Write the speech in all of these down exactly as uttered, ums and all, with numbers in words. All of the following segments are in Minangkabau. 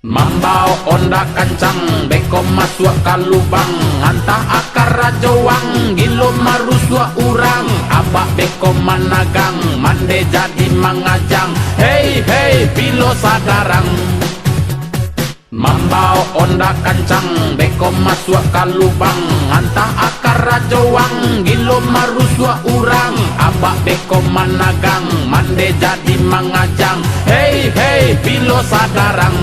Mambaok onda kancang, beko masuak ka lubang, antah aka rajoang, gilo marusuak urang, abak beko managang, mande jadi mangajang, hei, hei, bilo sadarang. Mambaok onda kancang, beko masuak ka lubang, antah aka rajoang, gilo marusuak urang, abak beko managang, mande jadi mangajang, hei, hei, bilo sadarang.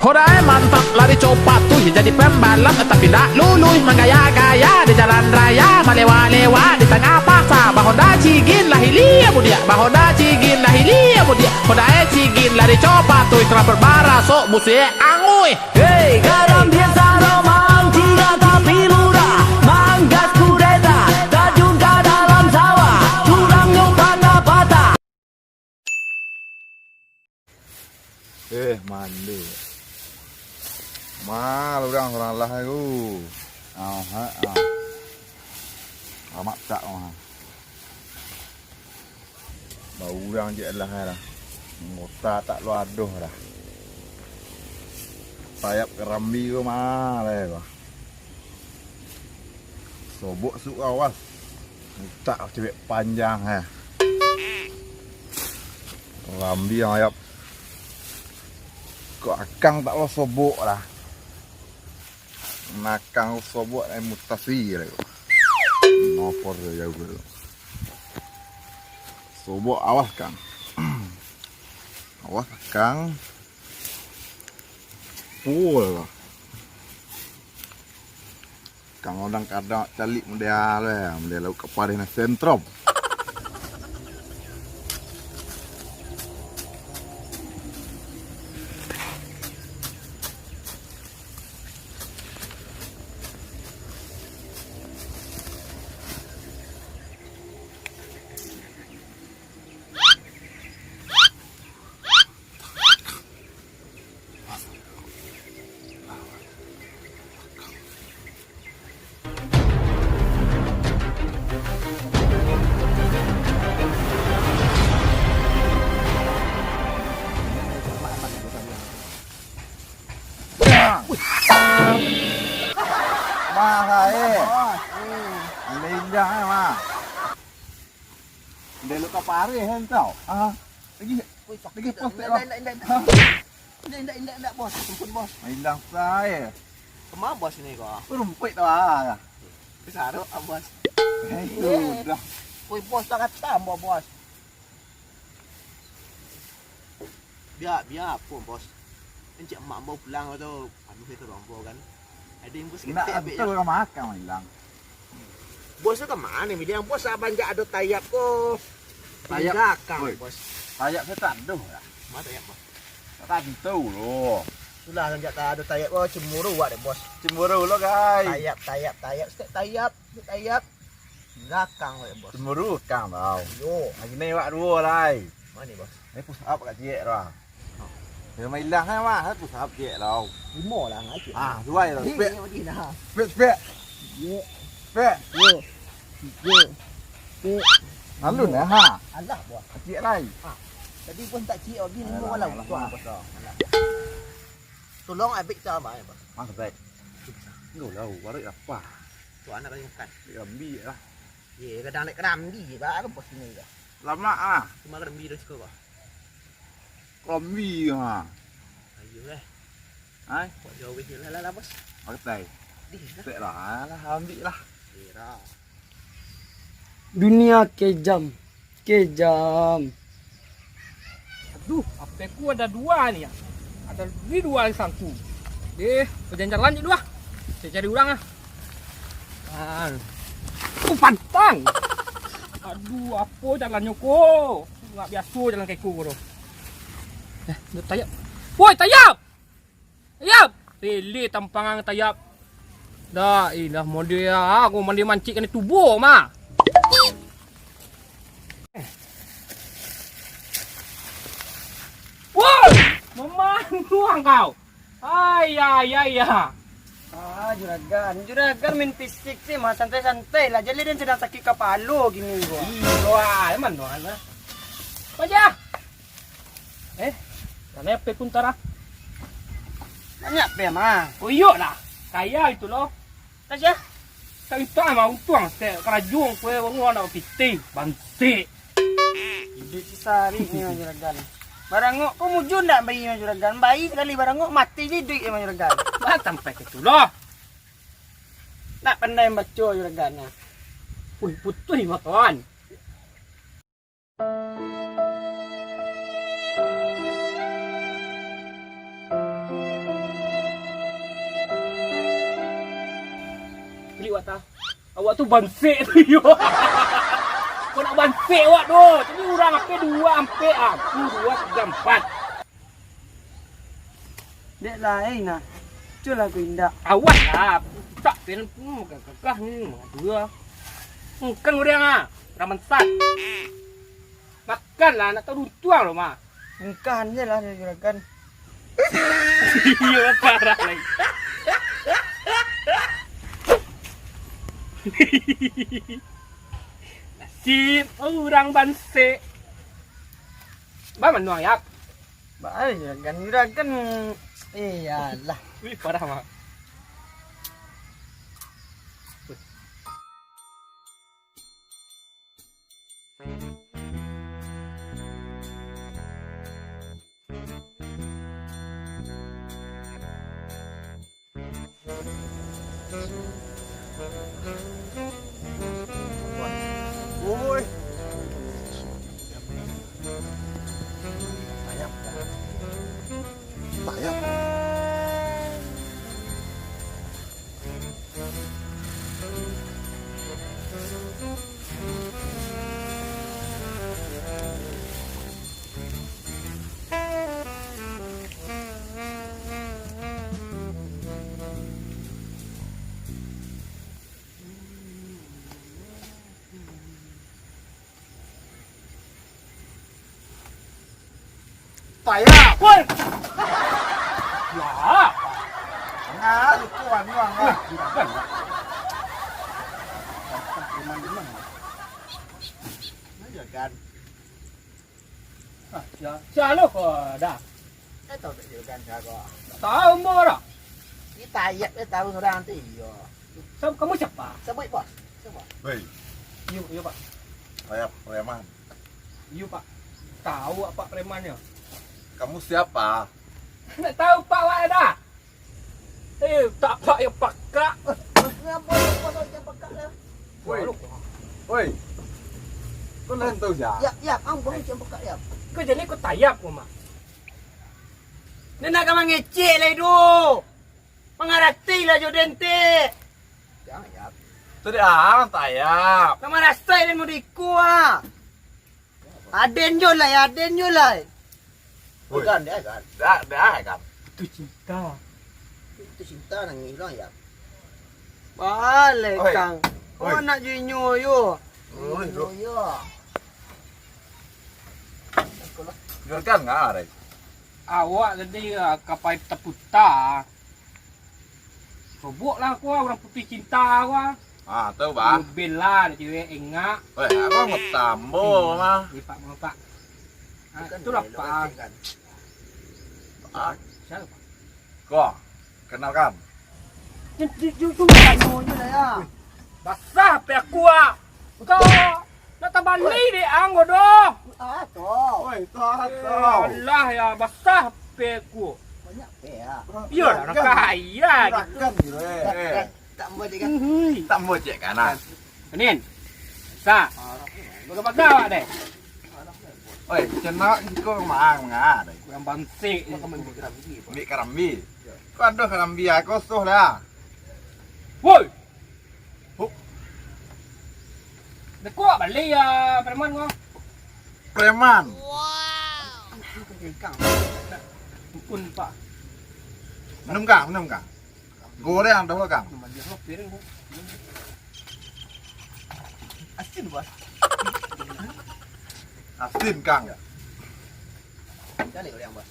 Hodae mantap lari co patuih, jadi pembalap tapi ndak luluih, manggaya-gaya di jalan raya, malewa-lewa di tangah pasa, bahonda cigin lah hilia budiak, bahonda cigin lah hilia budiak, hodae cigin lari co patuih, terang berbarasok busiak anguih. Hei, garam biasa romang, cina tapi murah, manggas kudeta, tajun ka dalam sawah, turangnyo patah-patah. Eh, mandi. Mal urang surang lah tu. Ah, ha, ah. Lamak tak mah. Baurang je lah lah. Anggota tak lo adoh dah. Sayap karambi ko mah lai ko. Sobok suk awas. Utak cewek panjang eh. Karambi ayap. Ko akang tak lo sobok lah. Nakang sobok ai mutasi lai ko. Nopor jauh ko. Sobok awas kang. Awas kang. Pul lah. Kang odang kadang calik model, model lauk kapareh nan sentrom. Mah, eh. Lendang, eh, mah. Ndak lo kapareh kan kau? Ah, lagi, lagi post tak, Bos? Indak, indak, indak, indak. Indak, indak, indak, indak, Bos. Ampun, Bos. Hilang sae. Kama Bos ni ko? Rumpuik tu ah. Kasarok ah, Bos. Eh, sudah. Woi, Bos, tak kata ambo, Bos. Bia, bia apo, Bos? Encik emak ambo pulang tu, panuah itu ambo kan. Ado yang Bos ketek abek tu. Urang makan hilang. Bos tu ka mano, Bos? Bos, ah, banyak ado tayap ko. Tayap. Belakang, woi. Bos. Tayap saya tak ada lah. Ma tayap, Bos? Tak tentu lo. Sudah, sejak tak ada tayap ko, cemburu awak deh, Bos. Cemburu lo, guys. Tayap, tayap, tayap, setiap tayap, setiap tayap. Belakang awak, Bos. Cemburu kang tau. Yo. Lagi ni awak dua lai. Mano, Bos? Ni push up kat ciek tu ah. Dia main hilang kan, Mak? Push up ciek tau. Limo lah, ngacik. Ah, suai lah. Spek. Spek, spek. Yo. Spek. Yo. Yo. Spek. Alun lah, ha. Alah, Bos. Ciek lai. Ha. Tadi pun tak ciek lagi, limo lah. Alah, alah, alah. Tolong abik sama ya, Bos. Mas, baik. Yo lah, baru apa? Tu anak kau makan. Ambil lah. Ye, kadang naik kerambi je, baru Bos ni dah. Lamak ah. Cuma kerambi dah cukup, Bos. Kerambi ah. Ayo lah. Hai? Kok jauh je lah, lah, lah, Bos. Pakai. Dih, dah. Tak lah, alah, ambil lah. Ye, dah. Dunia kejam, kejam. Aduh, H P ku ada dua ni ya. Ada di dua di sangku. Eh, jalan-jalan je dua. Saya cari orang ah. Ah. Oh, pantang. Aduh, apa jalannya ko? Nggak biasa jalan kayak ko, bro. Eh, ada tayap. Woi, tayap! Tayap! Lele tampangan tayap. Dah, ilah mode ah, aku mandi mancik kena tubuh mah. Woi, memanduang kau. Ai, ai, ai, ya. Ah, juragan, juragan main fisik sih, mah santai-santai lah. Jadi dia sedang sakit kepala gini gua. Iya, emang no anak. Aja. Eh, mana P pun tarah. Banyak pe mah. Oh iyo lah. Kaya itu lo. Aja. Kami tu mah untuang se karajo kue wong nak pitih bansik. Iduik sisari ni mah juragan. Barangok ko mujur ndak bai mah juragan. Bai sakali barangok mati je iduik mah juragan. Bah sampai ke tu lo. Ndak pandai baco juragan. Wih putuih mah kawan. Klik wak ta. Awak tu bansek tu yo. Kau nak bansek awak tu. Tadi urang ape dua ampek ah. Satu, dua, tiga, ampat. Dek lain nah. Culah ku indak. Awas lah. Putak pen pun gagah ni. Dua. Kan urang ah. Urang bansat. Makan lah, nak tahu runtuang lo mah. Mungkahan je lah dari juragan. Iyo parah lai. Nasib urang bansek. Ba manuang yap. Ba ai juragan, juragan. Iyalah. Wih parah mah. Woi. Sayap. Sayap. Payah. Woi. Ya. Nah, itu anu, anu. Woi, bukan, Pak. Bukan, bukan, bukan. Nah, ya kan. Ah, sia, sia lo ko dah. Eh, tahu tak julukan sia ko? Tahu mo dah. Ni tayap eh tahu surang tu iyo. Sa-, kamu siapa? Sebut bos. Sebut. Hei, Iyo, iyo, Pak. Saya preman. Iyo, Pak. Tahu apa premannya? Kamu siapa? Ndak tahu Pak awak dah. Eh, tak Pak yang pakak. Ngapa kau yang pakak lah? Woi. Woi. Kau lain tahu siapa? Ya, ya, ang baru yang pakak ya. Kau jadi kau tayap kau mah. Ni nak ka mangecek lai tu. Mangarati lah jo den te. Jangan ya. Tadi ang tayap. Ka marasai den mudiku ah. Aden jo lai, aden jo lai. Woi. Kan, dia kan. Dah, dah kan. Itu cinta. Itu cinta nangis lah ya. Balik Oi. Kang. Oi. Oh, anak jo inyo yo. Oi, bro. Yo. Biarkan nggak, Rai? Awak tadi ah, kapai taputa. Sobok lah aku ah, urang putuih cinta aku ah. Ah, tahu bah. Bela dek cewek engak. Weh, abang mau tambo mah. Lipat mau pak. Ah, itulah pak. Ah. Siapa pak? Ko, kenalkan. Cuma tanyo je lah ya. Basah pe aku ah. Kau nak tabali dek ang ko doh. Ah, tu. Oi, tu, tu. Alah ya, basah pe aku. Banyak pe ya. Iyo lah, orang kaya gitu. Rakan gitu eh. Eh. Tak mau cek kan? Uhui. Tak mau cek kan ah. Nin. Sa. Baga-baga awak deh. Oi, cendok siko mang manga deh. Kurang bansik. Ambil karambi. Kau ada karambi aku suh lah. Woi. Hup. Dek awak bali ya preman ko. Preman. Ampun pak. Minum kang, minum kang. Goreng dahulu kang. Asin bos. Asin kang. Cari goreng bos.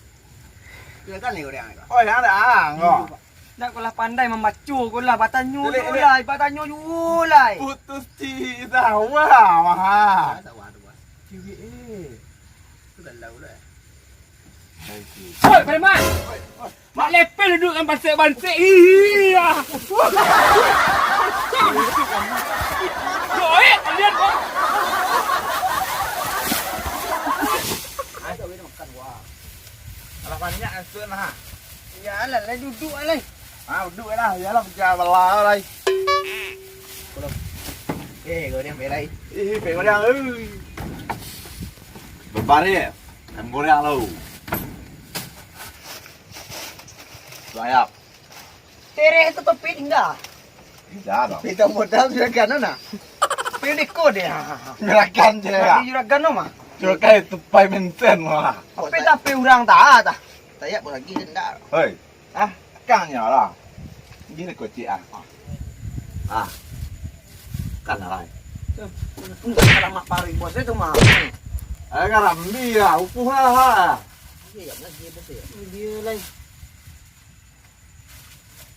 Kira kan ni goreng ni. Oh ya ada ang ko. Ndak ko lah pandai mambaco ko lah, batanyo Lilik, juo lilik. Lai, batanyo juo lai. Putus cinta wah maha. Sawah tu bos. Ciwi eh. Tu galau lah. Oi, preman. Oi, oi. Mak Lepeh duduak nan bansek-bansek. Iya. Goek kalian, kok. Alah, banyak asuak nah. Iyolah, lai duduak lai. Ah, duduak lah. Iyolah, pecah belah lai. Eh, goreng berai. Ih, berai, oi. Bebaris. Ayam goreng lo. Sayap. Tereh tu topi tinggal. Tidak dong. Pita modal juragan tu nah. Pilih kode. Juragan je ya. Juragan tu mah. Juragan itu pai menten mah. Tapi tapi urang tak tak. Tayak lagi denda. Hei. Ah, kang nyo lah. Gini kocik ah. Ah. Kan lah. Enggak salah mak parik bos itu mah. Eh, karambi ya, upuh lah. Iya, iya, lagi bos ya. Dia lain.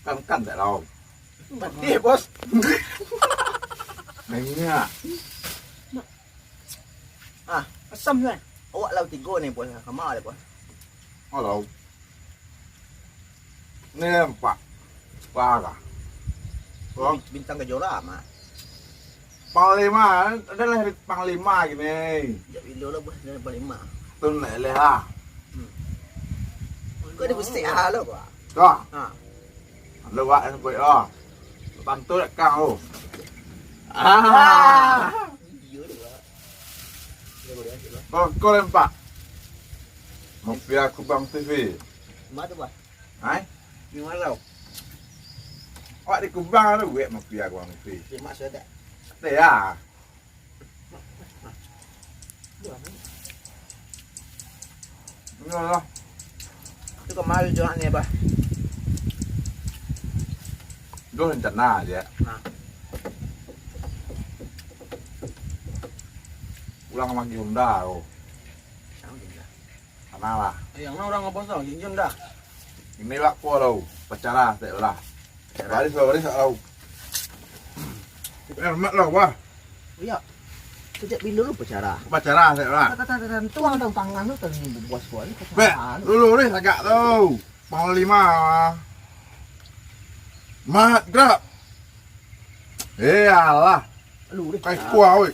Kan, kan tak tahu. Pedih, bos. Banyak. Ah, asam lah. Awak lau tigo ni, bos. Kama deh, bos. Halo. Ni empat. Parah. Bos. Bintang Kejora, Mak. Panglima, adalah panglima gini. Jak bilo lah, bos, jadi panglima. Tu nak leh lah. Hmm. Kau ada besi ah lo, Pak. Kau. Ha. Anda buat yang buat lah. Bantu kat kau. Ah. Iya tu, Pak. Kau, kau lempak. Mafia Kubang T V. Mana tu, Pak? Hai? Di mana tau? Awak di Kubang tu, wek mafia Kubang T V. Terima kasih, Dek. Ada ya. Ini lah. Tu kemarin jual ni, bah. Itu rencana aja. Nah. Pulang lagi Honda, oh. Sama juga. Sana lah. Eh, yang mana orang apa tau? Jinjun dah. Ini lah, kau tau. Pacara, tak lah. Baris lah, baris lah, tau. Eh, mak lah, wah. Iya. Sejak bila lu pacara? Pacara, tak lah. Kata-kata tuang tau tangan lu tadi buas gua ni. Bek, pacaran. Lu, lu ni agak tau. Panglima. Mat, gerak. Eh, alah. Lu ni. Kai kuah, oi.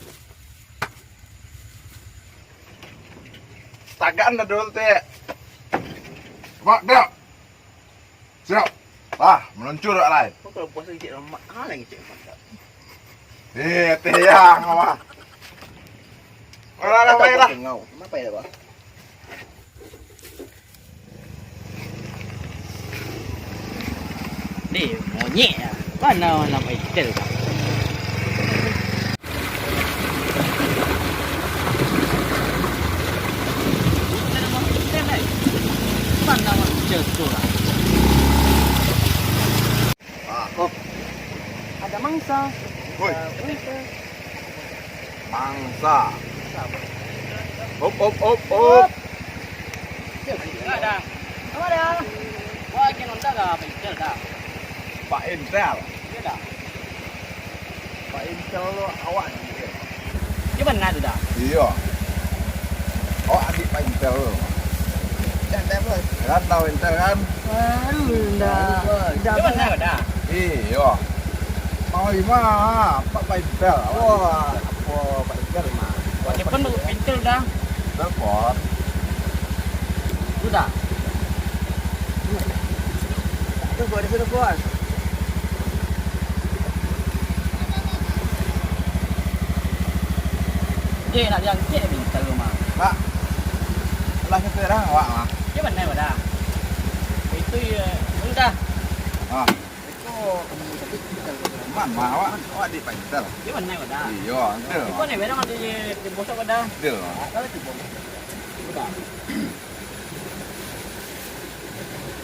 Tagak anda dulu, Tek. Mak, gerak. Siap. Ah, meluncur, Tek, lai. Kok kalau puasa cek lemak, ah, lagi cek mantap. Eh, Tek, ya, ngapa? Orang apa ya lah? Kenapa ya, Pak? Deh, monyet lah. Mana orang nak main hotel kau? Mana orang hotel, eh? Mana orang hotel tu lah? Ah, oh. Ada mangsa. Woi. Ada mangsa. Mangsa. Op, op, op, op. Enggak ada. Apa ada? Wah, kena nonton dah, Pak Intel dah. Pak Intel. Iya dah. Pak Intel lo awak ni. Iya benar tu dah. Iya. Awak adik Pak Intel lo. Dah, dah, bos. Kan tahu Intel kan? Baru dah. Baru, bos. Dah, iya benar dah. Iya. Mau lima, Pak Pak Intel. Wah, apa Pak Intel mah? Wah, cepat lu pintel dah. Telepon. Sudah. Itu buat disuruh buat. Eh, nak diangkek ni, tak rumah. Pak, lah kita orang awak mah. Dia mana dah? Itu ya, udah. Ah. Itu, man, mah awak, awak di Pantel. Dia mana dah? Iya, Antel. Itu ni, berang ada di, di bosok dah. Antel. Kalau di bosok. Udah.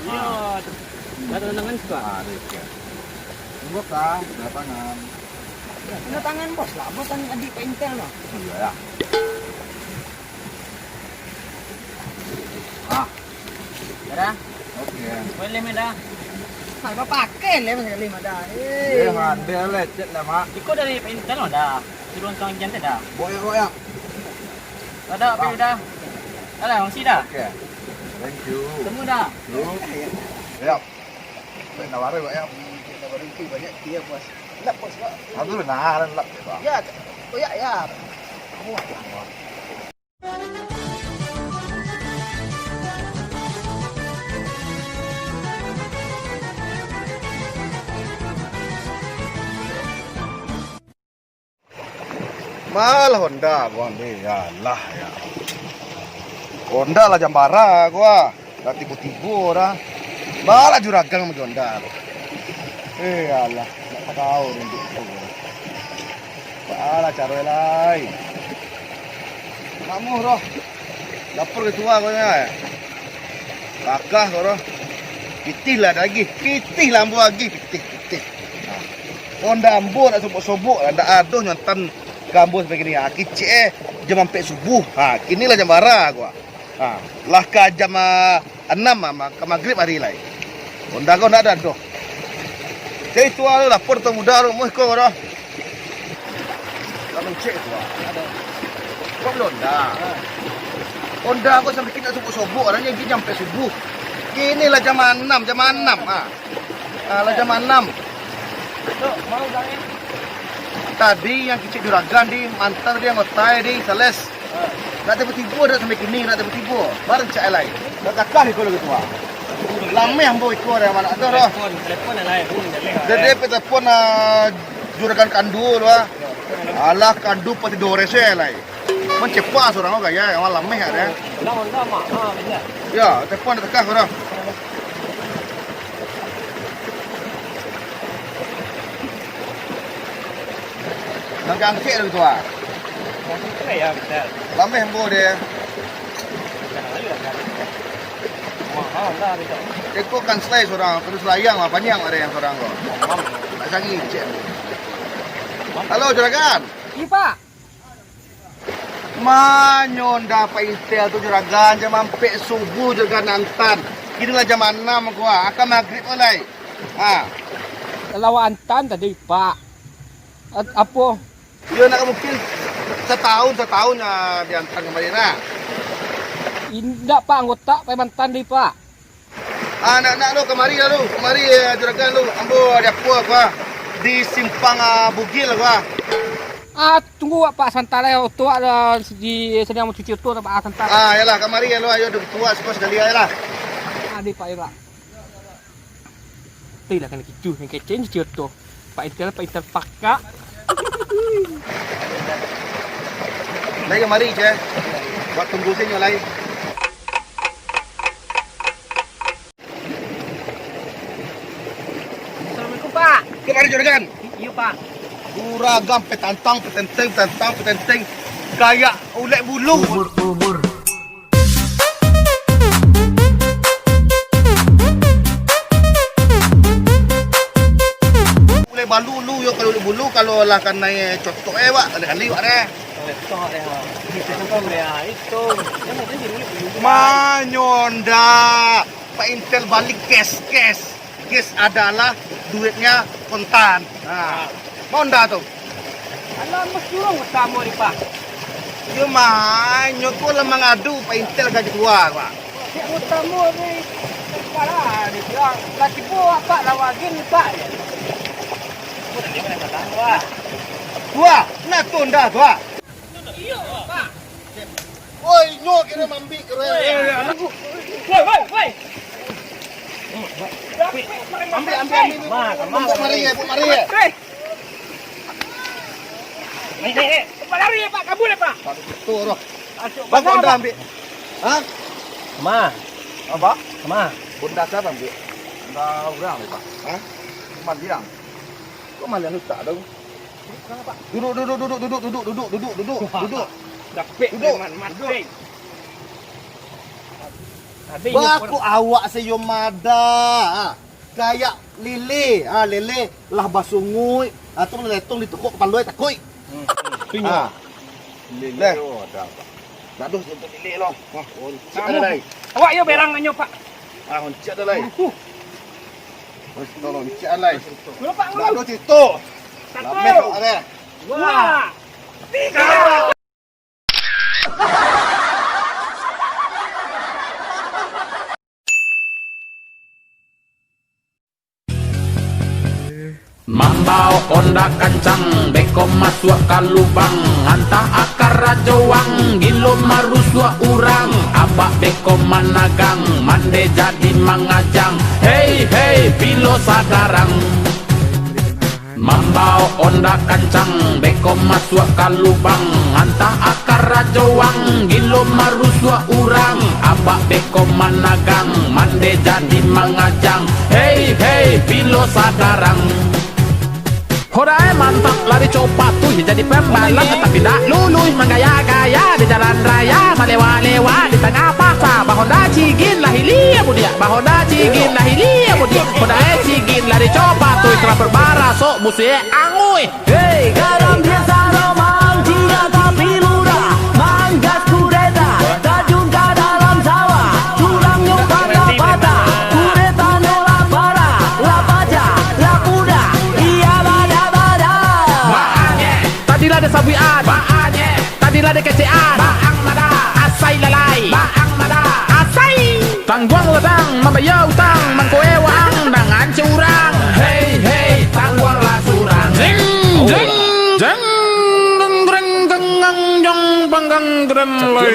Iya. Dah tanda tangan sudah. Ah, dia, oke. Tunggu, Kang, tanda tangan. Tanda tangan, bos lah. Bos kan adik Pak Intel lah. Iya, ya. Ah. Dah? Oke. Boleh, Mek, dah? Nah, kau pakai lem sekali, Mak, dah. Eh. Dia mandai lecet lah, Mak. Iko dari Pak Intel lah, dah. Suruh tuang jan teh, dah. Boyak, boyak. Dah, dah, apa dah? Dah lah, makasih dah. Oke. Thank you. Temu dah. Yuk. Yap. Nak baru, Pak, yap. Nak baru tu banyak dia, Bos. Lap, Bos, Bos. Aku benar, lap, Pak. Ya, oh ya, ya. Wah, wah. Malah Honda gua ni, ya Allah, ya. Honda lah jambara gua, dah tibo-tibo dah. Malah juragan sama Honda tu. Eh, ya Allah, nak tahu ni duit tu. Apalah caro lai. Makmur doh. Lapor ka tuo ko nyo. Takah ko doh. Pitih lah lagi. Pitih lah ambo lagi. Pitih, pitih. Ha. Honda ambo nak sobok-sobok lah. Ndak ado nyo antan ka ambo sampai kini. Ha, kicek eh. Jam ampek subuh. Ha, kini lah jam bara ko. Ha, lah ka jam, ah, anam, ah, ma-, ka magrib ari lai. Honda ko ndak ado doh. Jadi tuo lapor tu muda tu, muih ko doh. Ka mancek tuo. Kok belum dah? Honda ko sampai kini sobok-sobok, orangnya jam sampai subuh. Kini lah jam anam, jam anam, ah. Ah, lah jam anam. Tadi yang kicik juragan di, mantan tadi yang otai di, sales. Nak tibo-tibo dah sampai kini, nak tibo-tibo. Baru cak lai. Dah takah iko lagi tuo. Lameh ambo iko dah, mana ado doh. Telepon, telepon lah, eh. Jadi, eh, telepon, ah, juragan Kandu tu, ah. Alah, Kandu pasti dores eh, lai. Mancepa surang ko gaya, yang lameh ado. Ulang, ulang, mak. Ah, bisa. Ya, telepon dah takah ko doh. Nang angkek tu, ah. Angkek tu ya, betul. Lameh ambo deh. Jangan lagi lah, kan. Mahal lah, betul. Iko kan selai surang, terus layang lah, panjang ado yang surang ko. Mahal. Tak canggih, cek. Halo, juragan. Iya, Pak. Manyo ndak Pak Intel tu juragan, jam ampek subuh juragan antan. Kini lah jam anam ko, ah. Akan magrib ko lai. Ha. Lah awak antan tadi, Pak. At-, apo? Yo, nak mungkin satahun, satahun, ah, diantan kamari, nah. Indak, Pak, anggota Pak Mantan tadi, Pak. Ah, nak, nak lu kamari lah lu, kamari, eh, juragan lu, ambo di apo ko, ah, di simpang, ah, Bugil ko, ah. Ah, tunggu, Pak, santa lai, oto awak lah di sadiang mancuci oto, Pak, ah, santa. Ah, yalah, kamari lu, ayo, duduak tuo, sakali-sakali, yalah. Ah, di, Pak, yo, Pak. Tadi lah kanai kicuah, nan kecek cuci oto. Pak Intel, Pak Intel pakak. Lai kamari, ceh. Buat tunggu sini, lai. Assalamualaikum, Pak. Kamari, juragan. I-, iyo, Pak. Juragan petantang, petenteng, petantang, petenteng. Kayak ulek bulu. Ulek balu lu, yo, kalau ulek bulu, kalau lah kanai cotok, eh, wak, kali-kali, wak, deh. Cotok, deh, ha. Itu kan, deh, ha, itu. Manyo ndak. Pak Intel bali cash, cash. Cash adalah duitnya kontan. Nah, mau ndak tu? Alah, mas urang utamo ni, Pak. Yo, manyo ko lah mangadu Pak Intel ka ketua, Pak. Yang utamo ni, kepala ni, bilang, lah tibo, Pak, lawa gin, Pak. Tuo, nak tunda, tuo. Iyo, Pak. Woi, nyo kira mambik kira. Woi, woi, woi. Ambil, ambil, ambil. Ma, ma. Buat mari ya, buat mari ya. Hei. Naik, naik, naik. Cepat lari ya, Pak. Kabur ya, Pak. Pak, betul, roh. Masuk Bang, pasar, Honda Pak. Ambil. Hah? Ma. Apa? Ma. Honda siapa ambil? Honda orang ni, Pak. Hah? Maliang. Kok maliang tu tak tahu? Duduk, duduk, duduk, duduk, duduk, duduk, duduk, duduk, duduk. Dapik. Duduk. Preman mati. Duduk. Tadi Baku awak sayo mada. Ha. Kayak lele. Ha, lele lah basunguik. Ha, tu letong ditukuk kepala takuik. Hmm, hmm. Ha. Lele. Lele, oh, ada apa? Nak tu sentuh lele lo. Ha. Oh, cik ada lai. Awak yo berang anyo, Pak. Ah, oncek dah lai. Uh. Tolong cik lai. Dulu, Pak, dulu. Nak tu cerita. Satu. Lameh awak ada. Dua. Tiga. Mambaok onda kancang, beko masuak ka lubang, antah aka rajoang, gilo marusuak urang, abak beko managang, mande jadi mangajang, hei, hei, bilo sadarang. Mambaok onda kancang, beko masuak ka lubang, antah aka rajoang, gilo marusuak urang, abak beko managang, mande jadi mangajang, hei, hei, bilo sadarang. Hodae mantap lari copat tu, jadi pembalap tapi dak luluih, manggaya-gaya di jalan raya, malewa-lewa di tangah pasa, bahonda cigin lah hilia budiak, bahonda cigin lah hilia budiak, hodae cigin lari copat tu, terapet barasok busiak angui. Hei, garam biasa romang, jika tapi lurah, manggas kureta, tajun ka dalam sawah, tulangnyo patah-patah, kuretanyo lah parah, lah pacah, lah pudah, iya badah-badah. Baangek, tadi lah disabuikan. Baangek, tadi lah dikecekan. Baang madah, asai lalai. Baang madah, asai. Tangguang ladang, mambayia utang, mangkoe waang, dangan curang. Hei, hei, tangguanglah surang. Jeng, jeng, jeng, deng, greng, gengang, jong, panggang, grem, lai.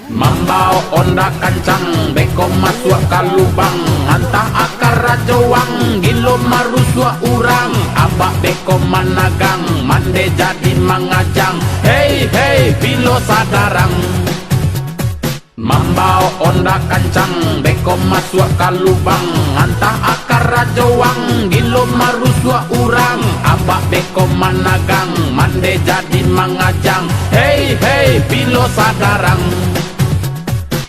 Mambaok onda kancang, beko masuak ka lubang, antah aka rajoang, gilo marusuak urang, abak beko managang, mande jadi mangajang, hei, hei, bilo sadarang. Mambaok onda kancang, beko masuak ka lubang, antah aka rajoang, gilo marusuak urang, abak beko managang, mande jadi mangajang, hei, hei, bilo sadarang.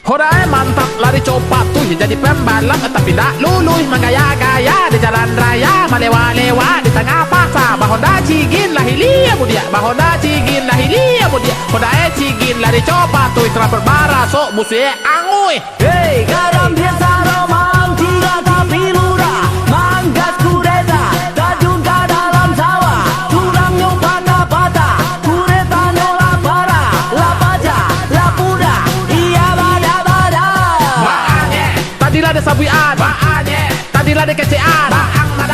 Hodae mantap lari copat tu, jadi pembalap tapi dak luluih, manggaya-gaya di jalan raya, malewa-lewa di tangah pasa, bahonda cigin lah hilia budiak, bahonda cigin lah hilia budiak, hodae cigin lari copat tu, terapet barasok busiak angui. Hei, garam biasa romang, jika tapi lurah, manggas kureta, tajun ka dalam sawah, tulangnyo patah-patah, kuretanyo lah parah, lah pacah, lah pudah, iya badah-badah. Baangek, tadi lah disabuikan. Baangek, tadi lah dikecekan. Baang